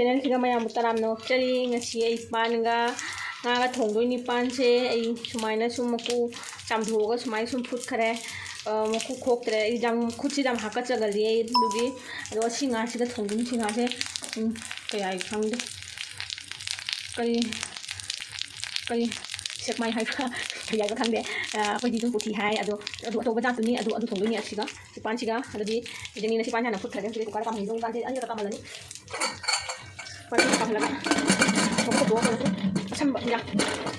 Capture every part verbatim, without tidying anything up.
ꯆꯦꯅꯦꯜꯁꯤꯒ ꯃꯌꯥꯝꯕꯨ ꯇꯔꯥꯝꯅ ꯑꯣꯛꯆꯔꯤ꯫ ꯉꯁꯤ ꯑꯩ ꯄꯥꯟꯒ ꯉꯥꯒ ꯊꯣꯡꯗꯣꯏꯅꯤ꯫ ꯄꯥꯟꯁꯦ ꯑꯩ ꯁꯨꯃꯥꯏꯅ ꯁꯨꯝ ꯃꯀꯨ ꯆꯥꯝꯊꯣꯛꯑꯒ ꯁꯨꯃꯥꯏꯅ ꯁꯨꯝ ꯐꯨꯠꯈꯔꯦ꯫ ꯑ, ꯃꯀꯨ ꯈꯣꯛꯇ꯭ꯔꯦ꯫ ꯑꯩ ꯌꯥꯝ ꯈꯨꯠꯁꯤꯗ ꯌꯥꯝ ꯍꯥꯀꯠꯆꯒꯜꯂꯤ ꯑꯩ ꯑꯗꯨꯒꯤ꯫ ꯑꯗꯣ ꯑꯁꯤ ꯉꯥꯁꯤꯒ ꯊꯣꯡꯗꯣꯏꯅꯤ꯫ ꯁꯤ ꯉꯥꯁꯦ, ꯎꯝ, ꯀꯩ ꯍꯥꯏ ꯈꯪꯗꯦ꯫ ꯀꯔꯤ, ꯀꯔꯤ ꯁꯦꯛꯃꯥꯏ ꯍꯥꯏꯕ꯭ꯔꯥ? ꯀꯔꯤ ꯍꯥꯏꯕ꯭ꯔꯥ ꯈꯪꯗꯦ꯫ ꯑ, ꯑꯩꯈꯣꯏꯗꯤ ꯑꯗꯨꯝ ꯄꯨꯊꯤ ꯍꯥꯏ꯫ ꯑꯗꯣ ꯑꯗꯨ ꯑꯆꯧꯕ ꯖꯥꯠꯇꯨꯅꯤ꯫ ꯑꯗꯨ, ꯑꯗꯨ ꯊꯣꯡꯗꯣꯏꯅꯤ ꯑꯁꯤꯒ꯫ ꯁꯤ ꯄꯥꯟꯁꯤꯒ꯫ ꯑꯗꯨꯗꯤ ꯏꯖꯅꯤꯅ ꯁꯤ ꯄꯥꯟꯁꯦ ꯍꯥꯟꯅ ꯐꯨꯠꯈ꯭ꯔꯒꯦ꯫ ꯍꯧꯖꯤꯛ ꯀꯨꯀꯔꯗ ꯀꯥꯝꯍꯟꯗꯣꯏꯅꯤ꯫ ꯄꯥꯟꯁꯦ ꯑꯅꯤꯔꯛꯀ ꯀꯥꯝꯍꯜꯂꯅꯤ꯫ ꯄꯥꯟꯁꯦ ꯀꯥꯝꯍꯜꯂꯒ ꯃꯀꯨ ꯈꯣꯛꯇꯣꯛꯑꯒ ꯑꯁꯝꯕ ꯍꯤꯟꯖꯥꯡ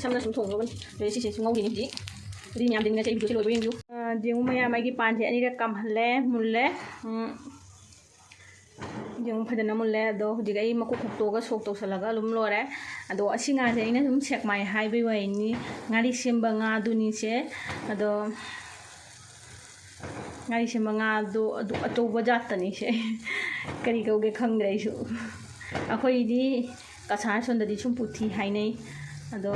ꯁꯝꯅ ꯁꯨꯝ ꯊꯣꯡꯗꯧꯕꯅꯤ꯫ ꯑꯗꯩ ꯁꯤꯁꯦ ꯁꯨꯝ ꯉꯧꯔꯤꯅꯤ ꯍꯧꯖꯤꯛ꯫ ꯑꯗꯨꯗꯤ ꯃꯌꯥꯝ ꯌꯦꯡꯅꯤꯡꯉꯁꯦ ꯑꯩ ꯚꯤꯗꯤꯑꯣꯁꯦ ꯂꯣꯏꯕ ꯌꯦꯡꯕꯤꯌꯨ꯫ ꯑ, ꯌꯦꯡꯉꯨ ꯃꯌꯥꯝ, ꯑꯩꯒꯤ ꯄꯥꯟꯁꯦ ꯑꯅꯤꯔꯛ ꯀꯥꯝꯍꯜꯂꯦ, ꯃꯨꯜꯂꯦ꯫ ꯎꯝ, ꯌꯦꯡꯉꯨ ꯐꯖꯅ ꯃꯨꯜꯂꯦ꯫ ꯑꯗꯣ ꯍꯧꯖꯤꯛ ꯑꯩ ꯃꯀꯨ ꯈꯣꯛꯇꯣꯛꯑꯒ ꯁꯣꯛ ꯇꯧꯁꯜꯂꯒ ꯑꯗꯨꯝ ꯂꯣꯏꯔꯦ꯫ ꯑꯗꯣ ꯑꯁꯤ ꯉꯥꯁꯦ ꯑꯩꯅ ꯁꯨꯝ ꯁꯦꯛꯃꯥꯏ ꯍꯥꯏꯕꯩ ꯋꯥꯔꯤꯅꯤ꯫ ꯉꯥꯔꯤ ꯁꯦꯝꯕ ꯉꯥꯗꯨꯅꯤꯁꯦ꯫ ꯑꯗꯣ ꯉꯥꯔꯤ ꯁꯦꯝꯕ ꯉꯥꯗꯣ ꯑꯗꯨ ꯑꯆꯧꯕ ꯖꯥꯠꯇꯅꯤꯁꯦ꯫ ꯀꯔꯤ ꯀꯧꯒꯦ ꯈꯪꯗ꯭ꯔꯦ ꯑꯩꯁꯨ꯫ ꯑꯩꯈꯣꯏꯗꯤ ꯀꯁꯥꯔ ꯁꯣꯟꯗꯗꯤ ꯁꯨꯝ ꯄꯨꯊꯤ ꯍꯥꯏꯅꯩ꯫ ꯑꯗꯣ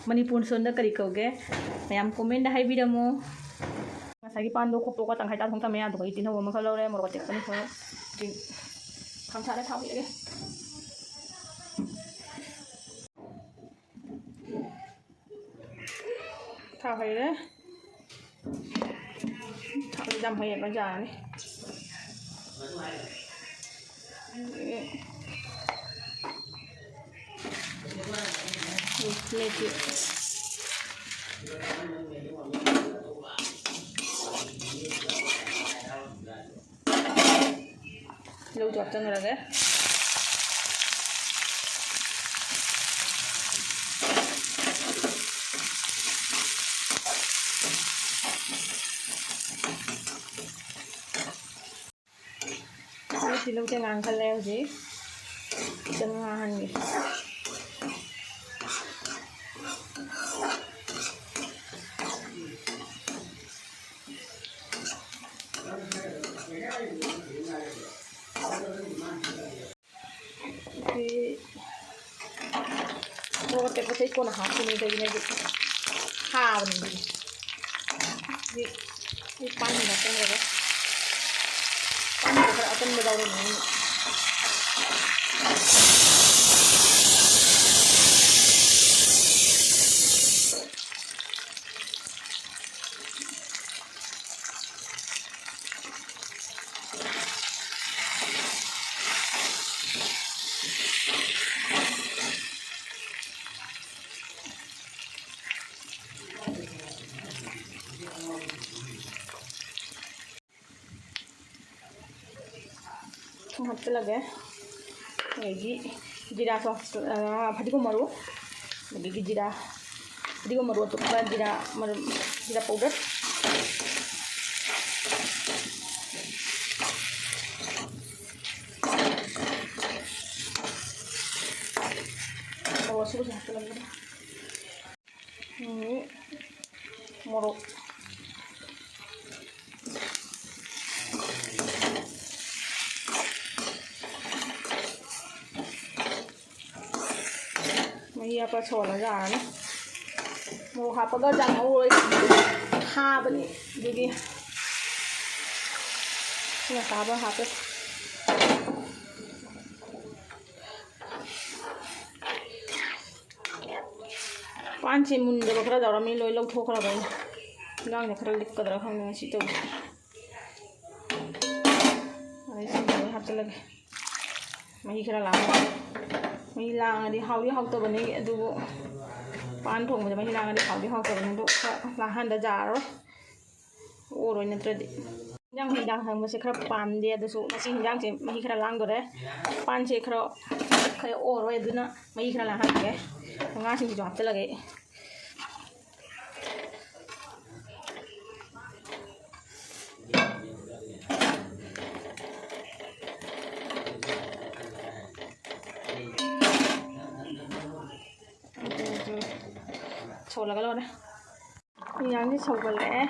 ꯃꯅꯤꯄꯨꯔ ꯁꯣꯟꯗ ꯀꯔꯤ ꯀꯧꯒꯦ? ꯃꯌꯥꯝ ꯀꯣꯃꯦꯟꯗ ꯍꯥꯏꯕꯤꯔꯝꯃꯣ꯫ ꯉꯁꯥꯏꯒꯤ ꯄꯥꯟꯗꯣ ꯈꯣꯛꯇꯣꯛꯑꯒ ꯇꯪꯈꯥꯏ ꯇꯥꯊꯣꯛ ꯊꯝꯃꯦ꯫ ꯑꯗꯨꯒ ꯑꯩ ꯇꯤꯜꯍꯧ ꯑꯃ ꯈꯔ ꯂꯧꯔꯦ, ꯃꯣꯔꯣꯛ ꯑꯇꯦꯛꯄꯅꯤ ꯈꯔ꯫ ꯍꯧꯖꯤꯛ ꯈꯥꯡꯁꯥꯗ ꯊꯥꯎ ꯍꯩꯔꯒꯦ꯫ ꯊꯥꯎ ꯍꯩꯔꯦ꯫ ꯊꯥꯎꯁꯦ ꯌꯥꯝ ꯍꯩꯔꯒ ꯌꯥꯔꯅꯤ꯫ ꯎꯝ, ꯃꯦꯠꯀꯤ꯫ ꯇꯤꯜꯍꯧꯁꯨ ꯍꯥꯞꯆꯤꯟꯈ꯭ꯔꯒꯦ꯫ ꯑꯩ ꯇꯤꯜꯍꯧꯁꯦ ꯉꯥꯡꯈꯠꯂꯦ ꯍꯧꯖꯤꯛ꯫ ꯈꯤꯇꯪ ꯉꯥꯡꯍꯟꯒꯦ꯫ ꯁꯤ ꯃꯣꯔꯣꯛ ꯑꯇꯦꯛꯄꯁꯦ ꯑꯩ ꯀꯣꯟꯅ ꯍꯥꯞꯇꯣꯏꯅꯦ, ꯀꯩꯒꯤꯅꯣꯗꯤ ꯍꯥꯕꯅꯦ ꯑꯗꯨꯗꯤ꯫ ꯁꯤ ꯑꯩ ꯄꯥꯟꯒꯤ ꯍꯥꯞꯆꯤꯟꯈ꯭ꯔꯒ, ꯄꯥꯟꯒꯤꯗꯣ ꯈꯔ ꯑꯀꯟꯕ ꯌꯥꯎꯔꯝꯃꯦ ꯑꯩꯅ꯫ ꯍꯥꯞꯆꯤꯜꯂꯒꯦ꯫ ꯑꯗꯒꯤ ꯖꯤꯔꯥꯁꯨ ꯍꯥꯞꯆꯤꯜ-, ꯑ, ꯐꯗꯤꯒꯣꯝ ꯃꯔꯨ, ꯑꯗꯒꯤ ꯖꯤꯔꯥ, ꯐꯗꯤꯒꯣꯝ ꯃꯔꯨ ꯑꯇꯣꯞꯄ, ꯖꯤꯔꯥ ꯃꯔꯨ, ꯖꯤꯔꯥ powder꯫ ꯃꯣꯔꯣꯛ ꯑꯁꯨꯕꯁꯦ ꯍꯥꯞꯆꯤꯜꯂꯒꯦ꯫ ꯎꯝ, ꯃꯣꯔꯣꯛ꯫ ꯃꯍꯤ ꯍꯥꯞꯄ ꯁꯧꯍꯜꯂ ꯌꯥꯔꯅꯤ꯫ ꯃꯣꯔꯣꯛ ꯍꯥꯞꯄꯒ ꯆꯥꯛ ꯉꯧꯔꯣꯏ꯫ ꯊꯥꯕꯅꯤ꯫ ꯑꯗꯨꯒꯤ ꯏꯁꯤꯡ ꯑꯁꯥꯕ ꯍꯥꯞꯄꯦ꯫ ꯄꯥꯟꯁꯦ ꯃꯨꯟꯗꯕ ꯈꯔ ꯌꯥꯎꯔꯝꯃꯤ, ꯂꯣꯏ ꯂꯧꯊꯣꯛꯈ꯭ꯔꯕꯅꯤ꯫ ꯏꯟꯖꯥꯡꯁꯦ ꯈꯔ ꯂꯤꯛꯀꯗ꯭ꯔꯥ ꯈꯪꯗꯦ ꯉꯁꯤ ꯇꯧꯕꯁꯦ꯫ ꯑꯗꯩ ꯁꯤꯡꯗꯣ ꯂꯣꯏ ꯍꯥꯞꯆꯤꯜꯂꯒꯦ꯫ ꯃꯍꯤ ꯈꯔ ꯂꯥꯡꯉꯣ꯫ ꯃꯍꯤ ꯂꯥꯡꯉꯗꯤ ꯍꯥꯎꯗꯤ ꯍꯥꯎꯇꯕꯅꯤ, ꯑꯗꯨꯕꯨ ꯄꯥꯟ ꯊꯣꯡꯕꯗ ꯃꯍꯤ ꯂꯥꯡꯉꯗꯤ ꯍꯥꯎꯗꯤ ꯍꯥꯎꯇꯕꯅꯤ꯫ ꯑꯗꯣ ꯈꯔ ꯂꯥꯡꯍꯟꯗ ꯌꯥꯔꯔꯣꯏ꯫ ꯑꯣꯔꯣꯏ ꯅꯠꯇ꯭ꯔꯗꯤ꯫ ꯏꯟꯖꯥꯡ ꯍꯤꯟꯖꯥꯡ ꯍꯪꯕꯁꯦ ꯈꯔ ꯄꯥꯝꯗꯦ, ꯑꯗꯨꯁꯨ ꯉꯁꯤ ꯍꯤꯟꯖꯥꯡꯁꯦ ꯃꯍꯤ ꯈꯔ ꯂꯥꯡꯗꯣꯔꯦ꯫ ꯄꯥꯟꯁꯦ ꯈꯔ, ꯈꯔ ꯑꯣꯔꯣꯏ, ꯑꯗꯨꯅ ꯃꯍꯤ ꯈꯔ ꯂꯥꯡꯍꯟꯒꯦ꯫ ꯉꯥꯁꯤꯡꯁꯤꯁꯨ ꯍꯥꯞꯆꯤꯜꯂꯒꯦ꯫ ꯁꯧꯍꯜꯂꯒ ꯂꯣꯏꯔꯦ꯫ ꯍꯤꯟꯖꯥꯡꯁꯤ ꯁꯧꯒꯠꯂꯛꯑꯦ꯫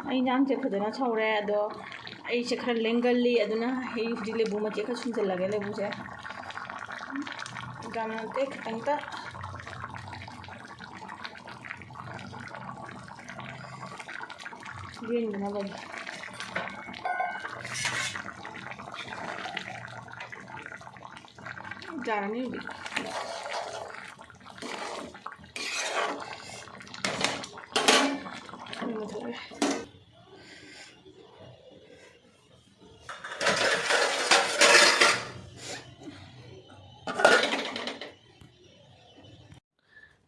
ꯑꯩ ꯏꯟꯖꯥꯡꯁꯦ ꯐꯖꯅ ꯁꯧꯔꯦ, ꯑꯗꯣ ꯑꯩꯁꯦ ꯈꯔ ꯂꯦꯡꯒꯜꯂꯤ, ꯑꯗꯨꯅ ꯑꯩ ꯍꯧꯖꯤꯛ ꯂꯦꯕꯨ ꯃꯆꯦꯠ ꯈꯔ ꯁꯨꯝꯖꯤꯜꯂꯒꯦ, ꯂꯦꯕꯨꯁꯦ꯫ ꯌꯥꯝ ꯅꯠꯇꯦ, ꯈꯤꯇꯪꯇ꯫ ꯂꯦꯡꯗꯅꯕꯒꯤ꯫ ꯌꯥꯔꯅꯤ ꯍꯧꯖꯤꯛ꯫ ꯊꯨꯝ ꯊꯣꯛꯑꯦ꯫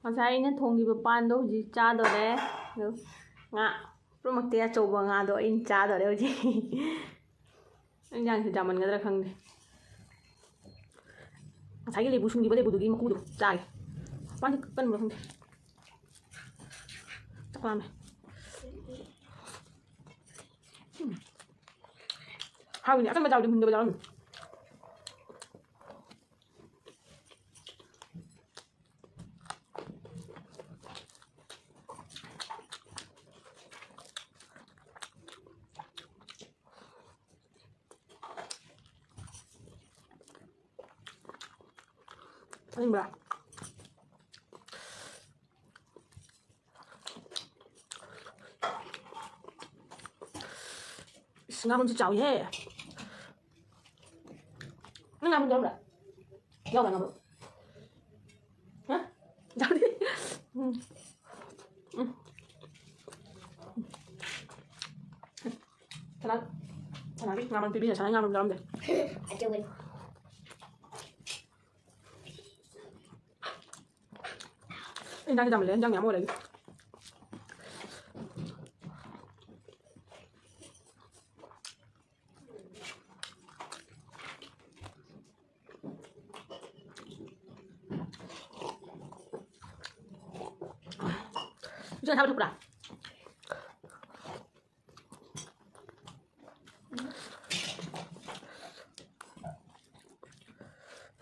ꯉꯁꯥꯏ ꯑꯩꯅ ꯊꯣꯡꯈꯤꯕ ꯄꯥꯟꯗꯣ ꯍꯧꯖꯤꯛ ꯆꯥꯗꯣꯔꯦ꯫ ꯑꯗꯨ ꯉꯥ ꯄꯨꯝꯅꯃꯛꯇꯤ ꯑꯆꯧꯕ ꯉꯥꯗꯣ ꯑꯩꯅ ꯆꯥꯗꯣꯔꯦ ꯍꯧꯖꯤꯛ꯫ ꯏꯟꯖꯥꯡꯁꯦ ꯆꯥꯃꯟꯒꯗ꯭ꯔꯥ ꯈꯪꯗꯦ꯫ ꯉꯁꯥꯏꯒꯤ ꯂꯦꯕꯨ ꯁꯨꯡꯈꯤꯕ ꯂꯦꯕꯨꯗꯨꯒꯤ ꯃꯀꯨꯗꯣ ꯆꯥꯒꯦ꯫ ꯃꯥꯗꯤ ꯀꯟꯕ꯭ꯔꯥ ꯈꯪꯗꯦ꯫ ꯆꯥꯛ ꯂꯥꯝꯃꯦ꯫ ꯎꯝ꯫ ꯍꯥꯎꯏꯅꯦ, ꯑꯀꯟꯕ ꯆꯥꯕꯗꯤ ꯃꯨꯟꯗꯕ ꯌꯥꯎꯔꯝꯃꯤ꯫ ꯆꯥꯅꯤꯡꯕ꯭ꯔꯥ? ꯏꯁ, ꯉꯥ ꯃꯔꯨꯝꯁꯨ ꯆꯥꯎꯏꯍꯦ꯫ ꯅꯪ ꯉꯥ ꯃꯔꯨꯝ ꯌꯥꯎꯔꯝꯕ꯭ꯔꯥ? ꯌꯥꯎꯕ꯭ꯔꯥ ꯉꯥ ꯃꯔꯨꯝ? ꯍꯥ? ꯌꯥꯎꯗꯦ? ꯎꯝ꯫ ꯎꯝ꯫ ꯁꯅꯥ, ꯁꯅꯥꯒꯤ ꯉꯥ ꯃꯔꯨꯝ ꯄꯤꯕꯤꯔꯦ, ꯁꯅꯥꯒꯤ ꯉꯥ ꯃꯔꯨꯝ ꯌꯥꯎꯔꯝꯗꯦ꯫ ꯑꯆꯧꯕꯅꯤ꯫ ꯏꯟꯖꯥꯡꯗꯤ ꯌꯥꯝꯃꯜꯂꯦ, ꯏꯟꯖꯥꯡ ꯃꯌꯥꯝ ꯑꯣꯏꯔꯦ꯫ ꯏꯆꯦ ꯊꯥꯕ ꯊꯛꯄ꯭ꯔꯥ?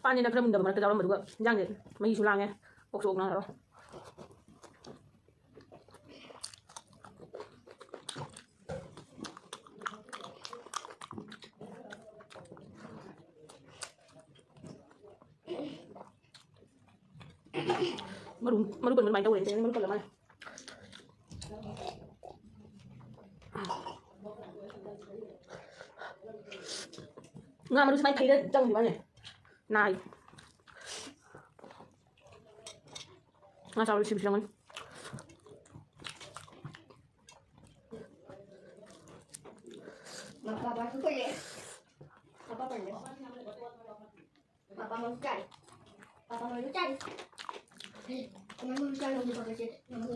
ꯄꯥꯟꯅꯤꯅ ꯈꯔ ꯃꯨꯟꯗꯕ ꯃꯔꯛꯇ ꯌꯥꯎꯔꯝꯕꯗꯨꯒ ꯏꯟꯖꯥꯡꯁꯦ ꯃꯍꯤꯁꯨ ꯂꯥꯡꯉꯦ, ꯑꯣꯛꯁꯨ ꯑꯣꯛꯅ ꯍꯥꯏꯔꯣ꯫ ꯃꯔꯨ, ꯃꯔꯨ ꯄꯟꯕ ꯑꯗꯨꯃꯥꯏꯅ ꯇꯧꯔꯦ, ꯃꯔꯨ ꯄꯜꯂ ꯃꯥꯜꯂꯦ꯫ ꯉꯥ ꯃꯔꯨ ꯁꯨꯃꯥꯏꯅ ꯐꯩꯔ ꯆꯪꯗ꯭ꯔꯤꯕꯅꯦ꯫ ꯅꯥꯏ꯫ ꯉꯥ ꯆꯥꯕꯗ ꯁꯤꯕꯁꯨ ꯌꯥꯎꯒꯅꯤ꯫ ꯃꯄꯥ ꯄꯥꯏꯁꯨ ꯀꯨꯏꯔꯦ꯫ ꯃꯄꯥ ꯄꯥꯏꯔꯦ꯫ ꯃꯄꯥ ꯃꯔꯨ ꯆꯥꯔꯦ꯫ ꯃꯄꯥ ꯃꯔꯨ ꯆꯥꯔꯦ꯫ ꯀꯃꯥꯏ ꯃꯔꯨ ꯆꯥꯔꯤꯅꯣ ꯈꯪꯗꯦ ꯄꯥꯄꯥꯁꯦ꯫ ꯃꯔꯨ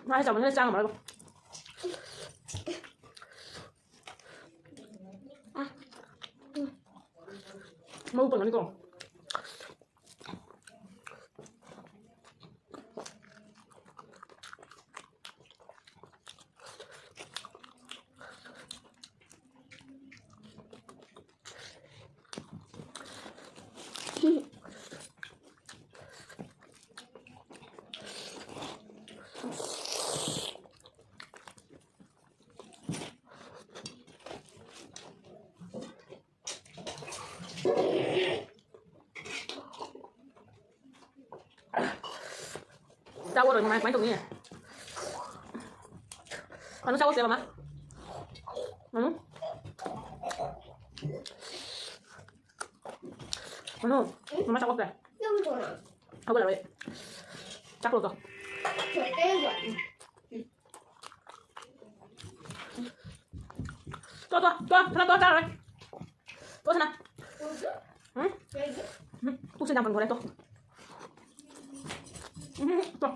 ꯉꯥ ꯆꯥꯃꯟꯗꯅ ꯆꯥ ꯉꯝꯃꯔꯣꯏꯕ꯫ ꯃꯔꯨ ꯄꯟꯒꯅꯤꯀꯣ꯫ ꯆꯥꯎ ꯑꯣꯏꯔꯣꯏ ꯃꯃꯥ, ꯀꯃꯥꯏꯅ ꯇꯧꯅꯤ? ꯀꯩꯅꯣ ꯆꯥꯎꯁꯦ ꯃꯃꯥ꯫ ꯎꯝ꯫ ꯀꯩꯅꯣ, ꯃꯃꯥ ꯆꯥꯎꯁꯦ꯫ ꯍꯧꯒꯠꯂꯔꯣꯏ꯫ ꯆꯥꯛ ꯂꯣꯏꯔꯣ꯫ ꯇꯣ, ꯇꯣ, ꯇꯣ, ꯁꯅꯥ, ꯇꯣ, ꯆꯥꯔꯔꯣꯏ꯫ ꯇꯣ, ꯁꯅꯥ꯫ ꯎꯝ? ꯎꯝ, ꯄꯨꯛꯁꯦ ꯌꯥꯝ ꯀꯪꯊꯣꯔꯦ, ꯇꯣ꯫ ꯎꯝ, ꯇꯣ꯫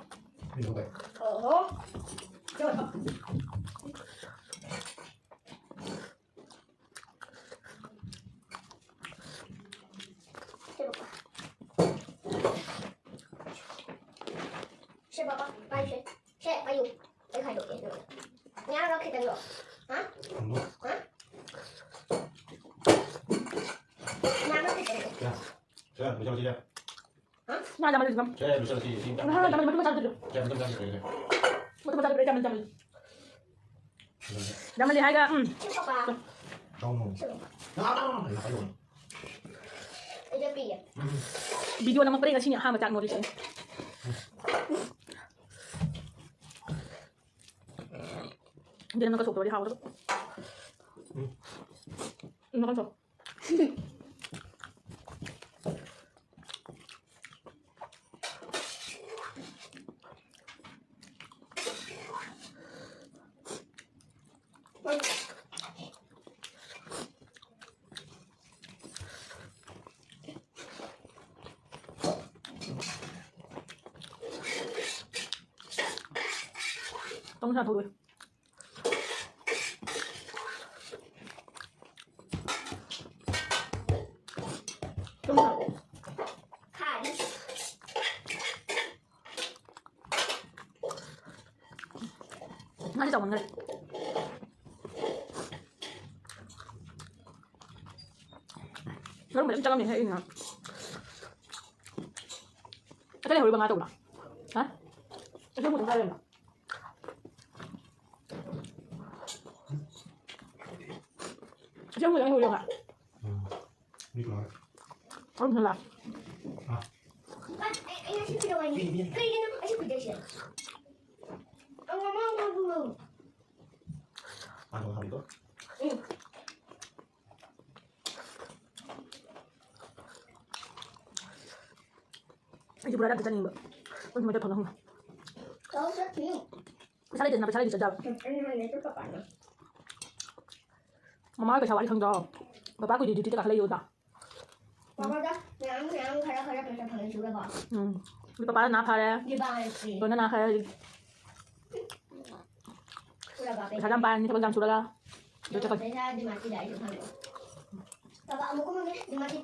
ꯁꯦ, ꯕꯕꯥ, ꯄꯥꯏꯁꯦ꯫ ꯁꯦ, ꯄꯥꯏꯌꯨ꯫ ꯑꯩ ꯈꯥꯏꯗꯣꯛꯀꯦ ꯅꯉꯣꯟꯗ꯫ ꯉꯥꯔꯣ ꯈꯤꯇꯪꯗꯣ? ꯍꯥ? ꯍꯥ? ꯉꯥꯔꯣ ꯈꯤꯇꯪꯗꯣ? ꯁꯦ, ꯂꯣꯏꯁꯜꯂꯁꯤ, ꯁꯦ꯫ ꯍꯥ? ꯉꯥ ꯌꯥꯝꯃꯜꯂꯦ, ꯁꯤꯗ꯫ ꯁꯦ, ꯂꯣꯏꯁꯜꯂꯁꯤ, ꯁꯤ꯫ ꯉꯥ ꯌꯥꯝꯃꯜꯂꯦ, ꯃꯇꯨꯝ ꯃꯆꯥ ꯈꯛꯇ ꯄꯤꯔꯛꯑꯣ꯫ ꯁꯦ, ꯃꯇꯨꯝ ꯃꯆꯥ ꯈꯛꯇ ꯄꯤꯔꯛꯑꯣ꯫ ꯃꯇꯨꯝ ꯃꯆꯥ ꯈꯛꯇ ꯄꯤꯔꯛꯑꯣ, ꯌꯥꯝꯃꯜꯂꯦ, ꯌꯥꯝꯃꯜꯂꯦ꯫ ꯌꯥꯝꯃꯜꯂꯦ ꯍꯥꯏꯒ, ꯎꯝ꯫ ꯆꯥꯎꯅꯣ꯫ ꯅꯥ, ꯅꯥ, ꯅꯥ, ꯅꯥ, ꯅꯥ, ꯅꯥ, ꯅꯥ꯫ ꯑꯩꯁꯨ ꯄꯤꯒꯦ꯫ ꯎꯝ꯫ ꯚꯤꯗꯤꯑꯣ ꯅꯝꯃꯛꯄꯗꯒꯤ ꯉꯁꯤꯅꯤ ꯑꯍꯥꯟꯕ ꯆꯥꯛ ꯅꯣꯔꯤꯁꯦ꯫ ꯌꯦꯔꯨꯝꯅꯒ ꯁꯣꯛꯇꯧꯔꯗꯤ ꯍꯥꯎꯒꯗꯕ꯫ ꯎꯝ꯫ ꯎꯝ, ꯃꯈꯜ ꯁꯣꯛ꯫ ꯇꯧꯅ ꯁꯥꯊꯧꯔꯣꯏ꯫ ꯈꯥꯏ꯫ ꯉꯥꯁꯦ ꯆꯥꯎꯃꯟꯈ꯭ꯔꯦ꯫ ꯃꯔꯨꯝ ꯐꯖꯅ ꯆꯪꯉꯝꯃꯦꯍꯦ ꯑꯩꯅ꯫ ꯑꯇꯩ ꯂꯩꯍꯧꯔꯤꯕ ꯉꯥ ꯇꯧꯕ꯭ꯔꯣ? ꯍꯥ? ꯑꯁꯦꯡꯕ ꯆꯥꯔꯦꯅ꯫ ꯑꯁꯦꯡꯕ ꯂꯩꯍꯧꯔꯤꯕ ꯉꯥ꯫ ꯎꯝ꯫ ꯃꯤ ꯀꯅꯥ? ꯃꯔꯨꯝ ꯐꯖꯅ ꯂꯥꯛꯑꯦ꯫ ꯑꯥ꯫ ꯑꯩ, ꯑꯩ ꯉꯁꯤ ꯀꯩꯗꯧꯉꯩꯅꯤ? ꯄꯤ, ꯄꯤ꯫ ꯀꯩꯒꯤꯅꯣ ꯑꯩꯁꯨ ꯀꯨꯏꯗꯣꯏꯁꯦ? ꯑꯪ, ꯑꯃ, ꯑꯃ, ꯑꯃ꯫ ꯑꯗꯣ ꯍꯥꯞꯄꯤꯗꯣ? ꯎꯝ꯫ ꯑꯩꯁꯨ ꯕꯣꯔꯥꯗ ꯑꯝꯇ ꯆꯠꯅꯤꯡꯕ꯫ ꯑꯩꯈꯣꯏ ꯃꯣꯏꯗ ꯐꯪꯉ ꯍꯪꯉꯣ꯫ ꯂꯧ ꯆꯠꯈꯤꯅꯤ꯫ ꯄꯩꯁꯥ ꯂꯩꯇꯗꯅ ꯄꯩꯁꯥ ꯂꯩꯇ ꯆꯠ ꯌꯥꯕ꯫ ꯎꯝ, ꯑꯩꯅ ꯍꯥꯏꯅꯦ, ꯑꯩꯈꯣꯏ ꯄꯄꯥꯅ꯫ ꯃꯃꯥ ꯍꯣꯏ ꯄꯩꯁꯥ ꯋꯥꯠꯂꯤ ꯈꯪꯗ꯭ꯔꯣ? ꯄꯄꯥ ꯀꯨꯏꯗ꯭ꯔꯤ duty ꯇ ꯀꯥꯈꯠꯂꯛꯏ ꯑꯣꯖꯥ꯫ ꯄꯄꯥꯗ ꯃꯌꯥꯝ ꯃꯌꯥꯝ ꯈꯔ ꯈꯔ ꯄꯩꯁꯥ ꯐꯪꯉꯦ ꯁꯨꯔꯒ꯫ ꯎꯝ꯫ ꯑꯗꯨ ꯄꯄꯥ ꯅꯥ ꯐꯔꯦ꯫ ꯗꯤꯕꯥꯟꯁꯤ꯫ ꯂꯣꯏꯅ ꯅꯥ ꯐꯔꯦ ꯍꯧꯖꯤꯛ꯫ ꯁꯨꯔꯒ ꯄꯩꯁꯥ ꯌꯥꯝ ꯄꯥꯏꯔꯅꯤ ꯊꯕꯛ ꯌꯥꯝ ꯁꯨꯔꯒ꯫ ꯑꯗꯨ ꯆꯠꯈ꯭ꯔꯦ꯫ ꯄꯩꯁꯥ ꯗꯤꯃꯥꯟꯁꯤꯗ ꯑꯩꯁꯨ ꯐꯪꯉꯦ꯫ ꯄꯄꯥ ꯑꯃꯨꯛ ꯀꯨꯝꯃꯒꯦ ꯗꯤꯃꯥꯟꯁꯤ꯫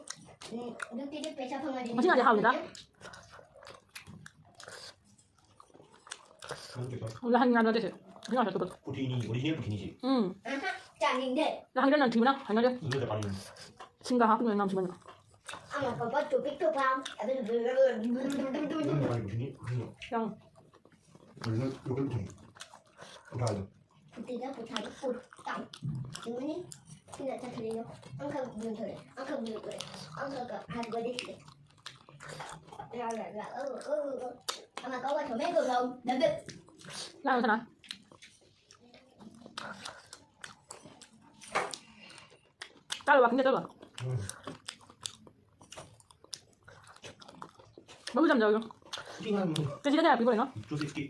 ꯎꯝ, duty ꯗꯤ ꯄꯩꯁꯥ ꯐꯪꯉꯗꯤ ꯉꯁꯤ ꯉꯥꯁꯦ ꯍꯥꯎꯋꯤꯗ꯫ ꯂꯍꯟ ꯉꯥꯗꯣ ꯅꯠꯇꯦ ꯁꯤ꯫ ꯁꯤ ꯉꯥ ꯆꯠꯇꯕꯗꯣ꯫ ꯄꯨꯊꯤꯅꯤ, original ꯄꯨꯊꯤꯅꯤꯁꯤ꯫ ꯎꯝ꯫ ꯑꯍ, ꯆꯥꯅꯤꯡꯗꯦ꯫ ꯂꯍꯟꯗꯣ ꯅꯝꯊꯤꯕꯅ ꯍꯩꯅꯗꯦ꯫ ꯑꯗꯨꯗ ꯄꯥꯅꯤꯡꯉꯤ꯫ ꯁꯤꯡꯒ ꯍꯥꯞꯄꯒꯤ ꯅꯝꯊꯤꯕꯅ꯫ ꯑꯃ ꯄꯄꯥ ꯇꯣꯄꯤꯛ ꯇꯣꯄꯥ꯫ ꯑꯗꯨ ꯑꯗꯨꯝ ꯄꯥꯅꯤꯡꯉꯤ ꯄꯨꯊꯤꯅꯤ, ꯄꯨꯊꯤꯅꯤ꯫ ꯌꯥꯝ꯫ Original local ꯄꯨꯊꯤꯅꯤ꯫ ꯄꯨꯊꯥꯏꯗꯣ꯫ ꯐꯨꯠꯇꯤꯗ ꯄꯨꯊꯥꯏꯗ ꯄꯨꯠꯇꯥꯝ꯫ ꯆꯨꯝꯃꯤꯅꯤ꯫ ꯁꯤꯅ ꯆꯠꯈ꯭ꯔꯦ ꯌꯣ꯫ ꯑꯪꯈꯛ ꯌꯣꯟꯊꯣꯔꯦ꯫ ꯑꯪꯈꯛ ꯌꯣꯟꯊꯣꯔꯦ꯫ ꯑꯪꯈꯛꯀ ꯍꯥꯏꯕꯗꯤ ꯁꯤꯗ꯫ ꯔꯥ, ꯔꯥ, ꯔꯥ, ꯑꯧ, ꯑꯧ, ꯑꯧ꯫ ꯑꯃ ꯀꯧꯕ ꯊꯣꯃꯦ ꯀꯧꯔꯣ꯫ ꯗꯕꯗ꯫ ꯂꯥꯛꯑꯣ ꯁꯅꯥ꯫ ꯆꯥꯔꯣ, ꯋꯥꯀꯤꯡ ꯆꯠꯇꯣꯏꯔꯣ? ꯎꯝ꯫ ꯃꯔꯨ ꯆꯝꯖꯧ꯫ ꯎꯇꯤ ꯉꯥ ꯃꯔꯨ꯫ ꯀꯦꯖꯤꯗ ꯀꯌꯥ ꯄꯤꯕ ꯂꯩꯅꯣ? Two fifty꯫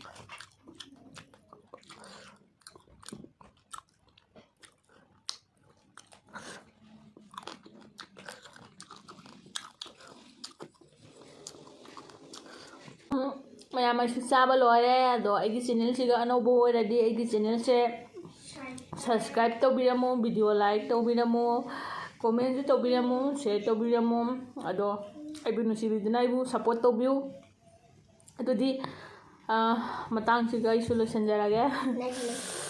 ꯎꯝ, ꯃꯌꯥꯝ ꯑꯩꯁꯨ ꯆꯥꯕ ꯂꯣꯏꯔꯦ꯫ ꯑꯗꯣ ꯑꯩꯒꯤ channel ꯁꯤꯒ ꯑꯅꯧꯕ ꯑꯣꯏꯔꯗꯤ ꯑꯩꯒꯤ channel ꯁꯦ subscribe ꯇꯧꯕꯤꯔꯝꯃꯣ, video like ꯇꯧꯕꯤꯔꯝꯃꯣ꯫ ꯀꯣꯃꯦꯟꯁꯨ ꯇꯧꯕꯤꯔꯝꯃꯨ, ꯁꯤꯌꯔ ꯇꯧꯕꯤꯔꯝꯃꯨ꯫ ꯑꯗꯣ ꯑꯩꯕꯨ ꯅꯨꯡꯁꯤꯕꯤꯗꯨꯅ ꯑꯩꯕꯨ ꯁꯞꯄꯣꯔꯠ ꯇꯧꯕꯤꯌꯨ꯫ ꯑꯗꯨꯗꯤ, ꯑ, ꯃꯇꯥꯡꯁꯤꯒ ꯑꯩꯁꯨ ꯂꯣꯏꯁꯤꯟꯖꯔꯒꯦ꯫ ꯂꯩ, ꯂꯩ꯫